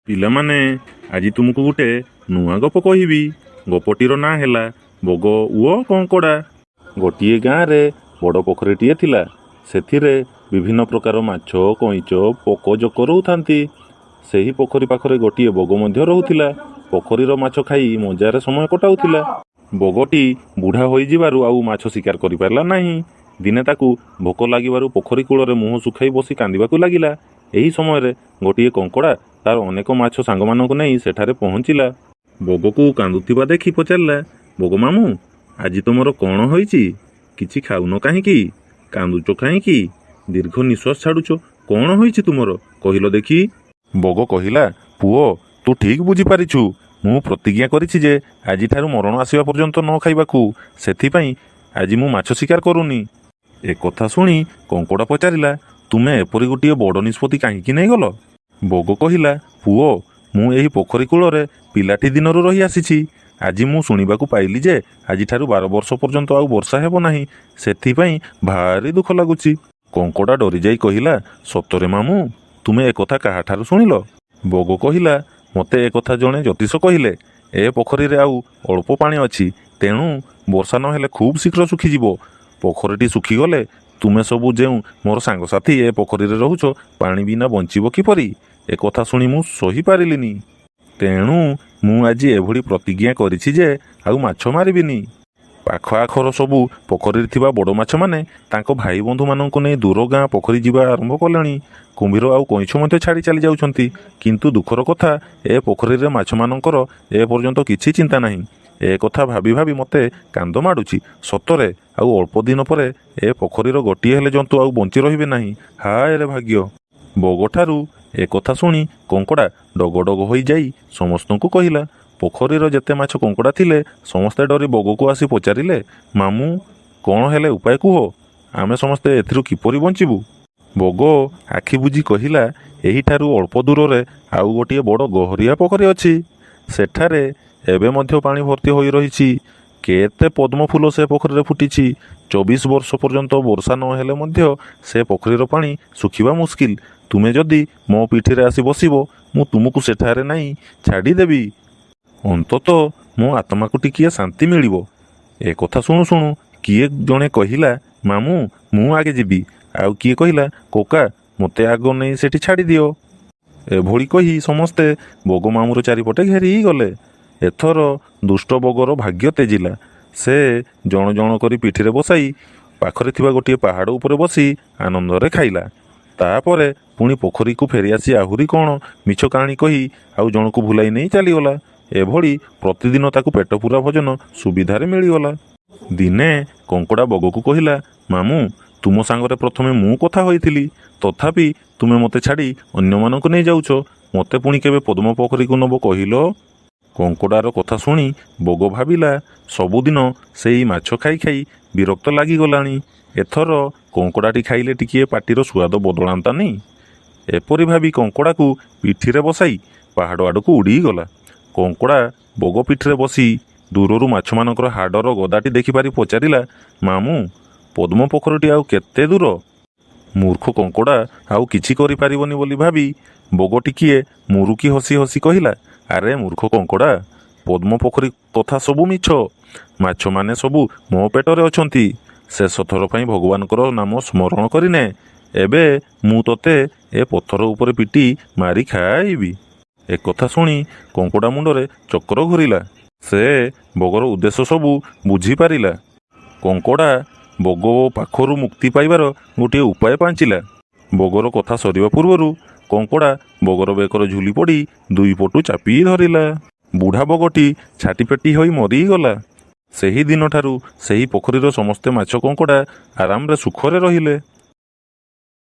ପିଲାମାନେ, ଆଜି ତୁମକୁ ଗୋଟେ ନୂଆ ଗପ କହିବି। ଗପଟିର ନାଁ ହେଲା ବଗ ଓ କଙ୍କଡ଼ା। ଗୋଟିଏ ଗାଁରେ ବଡ଼ ପୋଖରୀଟିଏ ଥିଲା। ସେଥିରେ ବିଭିନ୍ନ ପ୍ରକାର ମାଛ, କଇଁଚ, ପୋକ ଜୋକ ରହୁଥାନ୍ତି। ସେହି ପୋଖରୀ ପାଖରେ ଗୋଟିଏ ବଗ ମଧ୍ୟ ରହୁଥିଲା। ପୋଖରୀର ମାଛ ଖାଇ ମଜାରେ ସମୟ କଟାଉଥିଲା। ବଗଟି ବୁଢ଼ା ହୋଇଯିବାରୁ ଆଉ ମାଛ ଶିକାର କରିପାରିଲା ନାହିଁ। ଦିନେ ତାକୁ ଭୋକ ଲାଗିବାରୁ ପୋଖରୀ କୂଳରେ ମୁହଁ ଶୁଖାଇ ବସି କାନ୍ଦିବାକୁ ଲାଗିଲା। ଏହି ସମୟରେ ଗୋଟିଏ କଙ୍କଡ଼ା ତାର ଅନେକ ମାଛ ସାଙ୍ଗମାନଙ୍କୁ ନେଇ ସେଠାରେ ପହଞ୍ଚିଲା। ବଗକୁ କାନ୍ଦୁଥିବା ଦେଖି ପଚାରିଲା, ବଗ ମାମୁଁ, ଆଜି ତୁମର କ'ଣ ହୋଇଛି? କିଛି ଖାଉନ କାହିଁକି? କାନ୍ଦୁଛ କାହିଁକି? ଦୀର୍ଘ ନିଶ୍ୱାସ ଛାଡ଼ୁଛ, କ'ଣ ହୋଇଛି ତୁମର, କହିଲ ଦେଖି? ବଗ କହିଲା, ପୁଅ, ତୁ ଠିକ୍ ବୁଝିପାରିଛୁ। ମୁଁ ପ୍ରତିଜ୍ଞା କରିଛି ଯେ ଆଜିଠାରୁ ମରଣ ଆସିବା ପର୍ଯ୍ୟନ୍ତ ନ ଖାଇବାକୁ। ସେଥିପାଇଁ ଆଜି ମୁଁ ମାଛ ଶିକାର କରୁନି। ଏକଥା ଶୁଣି କଙ୍କଡ଼ା ପଚାରିଲା, ତୁମେ ଏପରି ଗୋଟିଏ ବଡ଼ ନିଷ୍ପତ୍ତି କାହିଁକି ନେଇଗଲ? ବଗ କହିଲା, ପୁଅ, ମୁଁ ଏହି ପୋଖରୀ କୂଳରେ ପିଲାଟି ଦିନରୁ ରହି ଆସିଛି। ଆଜି ମୁଁ ଶୁଣିବାକୁ ପାଇଲି ଯେ ଆଜିଠାରୁ 12 ବର୍ଷ ପର୍ଯ୍ୟନ୍ତ ଆଉ ବର୍ଷା ହେବ ନାହିଁ। ସେଥିପାଇଁ ଭାରି ଦୁଃଖ ଲାଗୁଛି। କଙ୍କଡ଼ା ଡରିଯାଇ କହିଲା, ସତରେ ମାମୁଁ, ତୁମେ ଏକଥା କାହାଠାରୁ ଶୁଣିଲ? ବଗ କହିଲା, ମୋତେ ଏକଥା ଜଣେ ଜ୍ୟୋତିଷ କହିଲେ। ଏ ପୋଖରୀରେ ଆଉ ଅଳ୍ପ ପାଣି ଅଛି, ତେଣୁ ବର୍ଷା ନହେଲେ ଖୁବ୍ ଶୀଘ୍ର ଶୁଖିଯିବ। ପୋଖରୀଟି ଶୁଖିଗଲେ ତୁମେ ସବୁ ଯେଉଁ ମୋର ସାଙ୍ଗସାଥି ଏ ପୋଖରୀରେ ରହୁଛ, ପାଣି ବିନା ବଞ୍ଚିବ କିପରି? ଏକଥା ଶୁଣି ମୁଁ ସହିପାରିଲିନି। ତେଣୁ ମୁଁ ଆଜି ଏଭଳି ପ୍ରତିଜ୍ଞା କରିଛି ଯେ ଆଉ ମାଛ ମାରିବିନି। ପାଖ ଆଖର ସବୁ ପୋଖରୀରେ ଥିବା ବଡ଼ ମାଛମାନେ ତାଙ୍କ ଭାଇ ବନ୍ଧୁମାନଙ୍କୁ ନେଇ ଦୂର ଗାଁ ପୋଖରୀ ଯିବା ଆରମ୍ଭ କଲେଣି। କୁମ୍ଭୀର ଆଉ କଇଁଛ ମଧ୍ୟ ଛାଡ଼ି ଚାଲି ଯାଉଛନ୍ତି। କିନ୍ତୁ ଦୁଃଖର କଥା, ଏ ପୋଖରୀରେ ମାଛମାନଙ୍କର ଏ ପର୍ଯ୍ୟନ୍ତ କିଛି ଚିନ୍ତା ନାହିଁ। ଏ କଥା ଭାବି ଭାବି ମୋତେ କାନ୍ଦ ମାଡ଼ୁଛି। ସତରେ ଆଉ ଅଳ୍ପ ଦିନ ପରେ ଏ ପୋଖରୀର ଗୋଟିଏ ହେଲେ ଜନ୍ତୁ ଆଉ ବଞ୍ଚି ରହିବେ ନାହିଁ। ହାୟ ରେ ଭାଗ୍ୟ! ବଗଠାରୁ ଏ କଥା ଶୁଣି କଙ୍କଡ଼ା ଡଗଡଗ ହୋଇଯାଇ ସମସ୍ତଙ୍କୁ କହିଲା। ପୋଖରୀର ଯେତେ ମାଛ କଙ୍କଡ଼ା ଥିଲେ, ସମସ୍ତେ ଡରି ବଗକୁ ଆସି ପଚାରିଲେ, ମାମୁଁ, କ'ଣ ହେଲେ ଉପାୟ କୁହ, ଆମେ ସମସ୍ତେ ଏଥିରୁ କିପରି ବଞ୍ଚିବୁ? ବଗ ଆଖି ବୁଜି କହିଲା, ଏହିଠାରୁ ଅଳ୍ପ ଦୂରରେ ଆଉ ଗୋଟିଏ ବଡ଼ ଗହୀରିଆ ପୋଖରୀ ଅଛି। ସେଠାରେ ଏବେ ମଧ୍ୟ ପାଣି ଭର୍ତ୍ତି ହୋଇ ରହିଛି। କେତେ ପଦ୍ମ ଫୁଲ ସେ ପୋଖରୀରେ ଫୁଟିଛି। 24 ବର୍ଷ ପର୍ଯ୍ୟନ୍ତ ବର୍ଷା ନ ହେଲେ ମଧ୍ୟ ସେ ପୋଖରୀର ପାଣି ଶୁଖିବା ମୁସ୍କିଲ। ତୁମେ ଯଦି ମୋ ପିଠିରେ ଆସି ବସିବ, ମୁଁ ତୁମକୁ ସେଠାରେ ନେଇ ଛାଡ଼ିଦେବି। ଅନ୍ତତଃ ମୋ ଆତ୍ମାକୁ ଟିକିଏ ଶାନ୍ତି ମିଳିବ। ଏ କଥା ଶୁଣୁ ଶୁଣୁ କିଏ ଜଣେ କହିଲା, ମାମୁଁ, ମୁଁ ଆଗେ ଯିବି। ଆଉ କିଏ କହିଲା, କୋକା, ମୋତେ ଆଗ ନେଇ ସେଠି ଛାଡ଼ିଦିଅ। ଏଭଳି କହି ସମସ୍ତେ ବଗ ମାମୁଁର ଚାରିପଟେ ଘେରିଗଲେ। ଏଥର ଦୁଷ୍ଟ ବଗର ଭାଗ୍ୟ ତେଜିଲା। ସେ ଜଣ ଜଣ କରି ପିଠିରେ ବସାଇ ପାଖରେ ଥିବା ଗୋଟିଏ ପାହାଡ଼ ଉପରେ ବସି ଆନନ୍ଦରେ ଖାଇଲା। ତାପରେ ପୁଣି ପୋଖରୀକୁ ଫେରିଆସି ଆହୁରି କ'ଣ ମିଛ କାହାଣୀ କହି ଆଉ ଜଣକୁ ଭୁଲାଇ ନେଇ ଚାଲିଗଲା। ଏଭଳି ପ୍ରତିଦିନ ତାକୁ ପେଟପୁରା ଭୋଜନ ସୁବିଧାରେ ମିଳିଗଲା। ଦିନେ କଙ୍କଡ଼ା ବଗକୁ କହିଲା, ମାମୁଁ, ତୁମ ସାଙ୍ଗରେ ପ୍ରଥମେ ମୁଁ କଥା ହୋଇଥିଲି। ତଥାପି ତୁମେ ମୋତେ ଛାଡ଼ି ଅନ୍ୟମାନଙ୍କୁ ନେଇଯାଉଛ। ମୋତେ ପୁଣି କେବେ ପଦ୍ମ ପୋଖରୀକୁ ନେବ କହିଲ? କଙ୍କଡ଼ାର କଥା ଶୁଣି ବଗ ଭାବିଲା, ସବୁଦିନ ସେଇ ମାଛ ଖାଇ ଖାଇ ବିରକ୍ତ ଲାଗିଗଲାଣି। ଏଥର କଙ୍କଡ଼ାଟି ଖାଇଲେ ଟିକିଏ ପାଟିର ସୁଆଦ ବଦଳାନ୍ତାନି। ଏପରି ଭାବି କଙ୍କଡ଼ାକୁ ପିଠିରେ ବସାଇ ପାହାଡ଼ ଆଡ଼କୁ ଉଡ଼ିଗଲା। କଙ୍କଡ଼ା ବଗ ପିଠିରେ ବସି ଦୂରରୁ ମାଛମାନଙ୍କର ହାଡ଼ର ଗଦାଟି ଦେଖିପାରି ପଚାରିଲା, ମାମୁଁ, ପଦ୍ମ ପୋଖରୀଟି ଆଉ କେତେ ଦୂର? ମୂର୍ଖ କଙ୍କଡ଼ା ଆଉ କିଛି କରିପାରିବନି ବୋଲି ଭାବି ବଗ ଟିକିଏ ମୁରୁକି ହସି ହସି କହିଲା, ଆରେ ମୂର୍ଖ କଙ୍କଡ଼ା, ପଦ୍ମ ପୋଖରୀ କଥା ସବୁ ମିଛ। ମାଛମାନେ ସବୁ ମୋ ପେଟରେ ଅଛନ୍ତି। ଶେଷ ଥର ପାଇଁ ଭଗବାନଙ୍କର ନାମ ସ୍ମରଣ କରିନେ। ଏବେ ମୁଁ ତୋତେ ଏ ପଥର ଉପରେ ପିଟି ମାରି ଖାଇବି। ଏକଥା ଶୁଣି କଙ୍କଡ଼ା ମୁଣ୍ଡରେ ଚକ୍ର ଘୂରିଲା। ସେ ବଗର ଉଦ୍ଦେଶ୍ୟ ସବୁ ବୁଝିପାରିଲା। କଙ୍କଡ଼ା ବଗ ପାଖରୁ ମୁକ୍ତି ପାଇବାର ଗୋଟିଏ ଉପାୟ ପାଞ୍ଚିଲା। ବଗର କଥା ସରିବା ପୂର୍ବରୁ କଙ୍କଡ଼ା ବଗର ବେକରେ ଝୁଲି ପଡ଼ି ଦୁଇ ପଟୁ ଚାପି ଧରିଲା। ବୁଢ଼ା ବଗଟି ଛାଟିପିଟି ହୋଇ ମରିଗଲା। ସେହି ଦିନଠାରୁ ସେହି ପୋଖରୀର ସମସ୍ତେ ମାଛ କଙ୍କଡ଼ା ଆରାମରେ ସୁଖରେ ରହିଲେ।